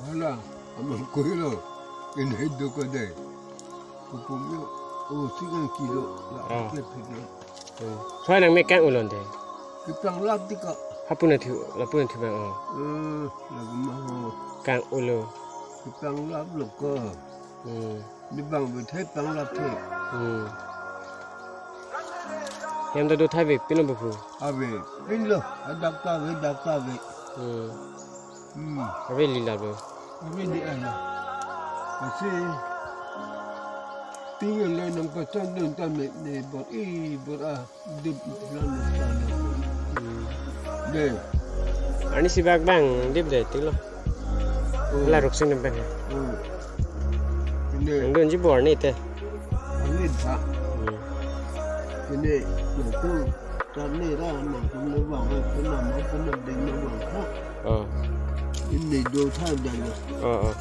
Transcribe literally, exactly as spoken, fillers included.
Hala, amang koilo. Inhai do ko dei. Kupum yo. Oh, sigang kilo. La, oh, ke phit lo. Hmm. Thoi nangme kang-olo te. Kepanglap ti ko. Hapu na thu, lapu na thu bang, oh. Eh, lagu ma ho. Kang-olo. Kepanglap lo ko. Hmm. Ni bang bethe panglap the. Hmm. Hem ta do thai ve, pin lo bu phu. Ave, pin lo. Adak ta ve, dak ta ve. Hmm. Hmm. Ave lila lo. Ave di ala. Kasi tinggal le nang pachang dun ta me ne bor i bor a dip plan lo ta lo. Hmm. Dei. Arnisi bak bang dip dei ti lo. Hmm. Hala ruksing nem pen. Hmm. Ini. Nang dun ji bor ni te. Ini ta. Hmm. Ini nang tu. Tani ra nang pun le bang, pun na ma pun na ding na bang ha. Oh. Ini do tha dan na. Oh, oh.